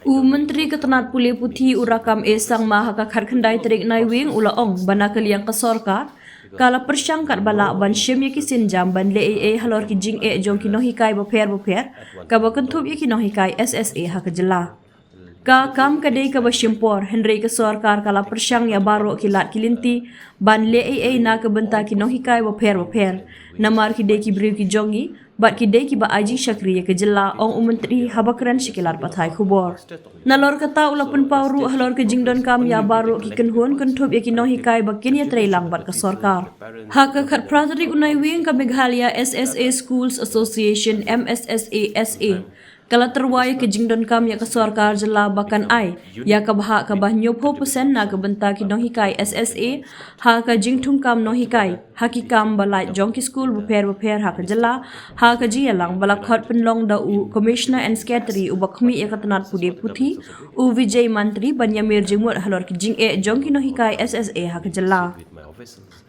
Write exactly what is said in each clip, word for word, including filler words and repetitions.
U Myntri ka tnat pule puthi u Rakkam A Sangma ha ka khatkhyndai tarik Naiwieng u la ong ba na ka liang ka sorkar ka la pyrshang katba lah ban shim ïa ki sienjam ban leh ei ei halor ki jingeh jong ki nonghikai bapher bapher kaba kynthup ïa ki nonghikai S S A ha ka jylla. Ka kam ka dei kaba shim por, hynrei ka sorkar ka la pyrshang ïa baroh ki lad ki lynti ban leh ei ei na ka bynta ki nonghikai bapher bapher. Namar ki dei ki briew ki jong ngi bad ki dei kiba ai jingshakri ïa ka jylla, ong u Myntri haba kren sha ki lad pathai khubor. Nalor kata u la pynpaw ruh halor ka jingdonkam ïa baroh ki kynhun kynthup ïa ki nonghikai ba kin ïatreilang bad ka sorkar. Ha ka khatphra tarik u Naiwieng ka Meghalaya S S A Schools Association, M S S A S A, ka la tyrwa ïa ka jingdonkam ïa ka sorkar jylla ba kan ai ïa ka bhah kaba hynñiewphew percent na ka bynta ki nonghikai S S A ha ka jingthungkam nonghikai ha ki kam ba lait jong ki skul bapher bapher ha ka jylla, ha ka jingïalang ba la khot pynlong da u Commissioner and Secretary uba khmih ïa ka tnat pule puthi, u Vijay Mantri, ban ïamir jingmut halor ki jingeh jong ki nonghikai S S A ha ka jylla.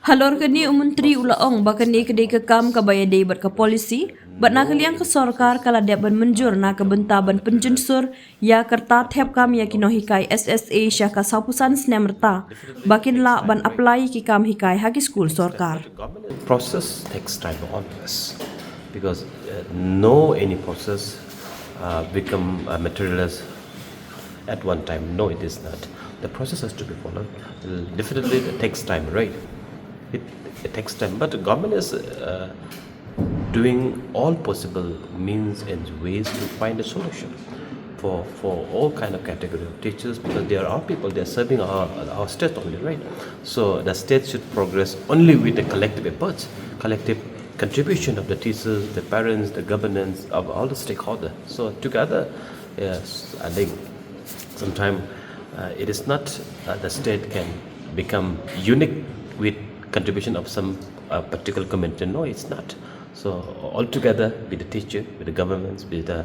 Halor kane u Myntri u la ong ba kane ka dei ka kam kaba ïadei bad ka policy, bad na ka liang ka sorkar ka la dep ban mynjur na ka bynta ban pynjynsur ïa ka rta thep kam ïa ki nonghikai S S A sha ka sawphew san snem rta ba kin lah ban apply ïa ki kam hikai ha ki skul sorkar. Process takes time always, because uh, no any process uh, become uh, materialize at one time. No, it is not. The process has to be followed. Definitely, it takes time, right? It, it takes time, but the government is uh, doing all possible means and ways to find a solution for, for all kind of category of teachers, because there are people, they're serving our, our state only, right? So the state should progress only with the collective efforts, collective contribution of the teachers, the parents, the governance, of all the stakeholders. So together, yes, I think sometimes uh, it is not uh, the state can become unique with contribution of some uh, particular community. No, it's not. So all together, with the teacher, with the governments, with the uh,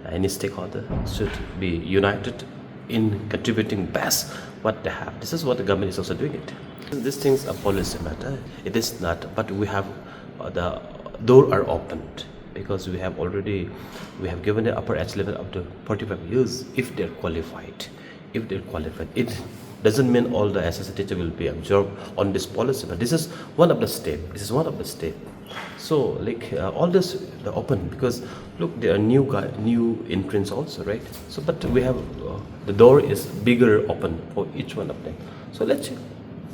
any stakeholder, should be united in contributing best what they have. This is what the government is also doing it. These things are policy matter. It is not, but we have uh, the door are opened, because we have already we have given the upper age limit up to forty-five years if they're qualified. If they're qualified, it doesn't mean all the S S A teacher will be absorbed on this policy, but this is one of the step. This is one of the step. So, like uh, all this, the open, because look, there are new guy, new entrants also, right? So, but we have uh, the door is bigger open for each one of them. So let's see.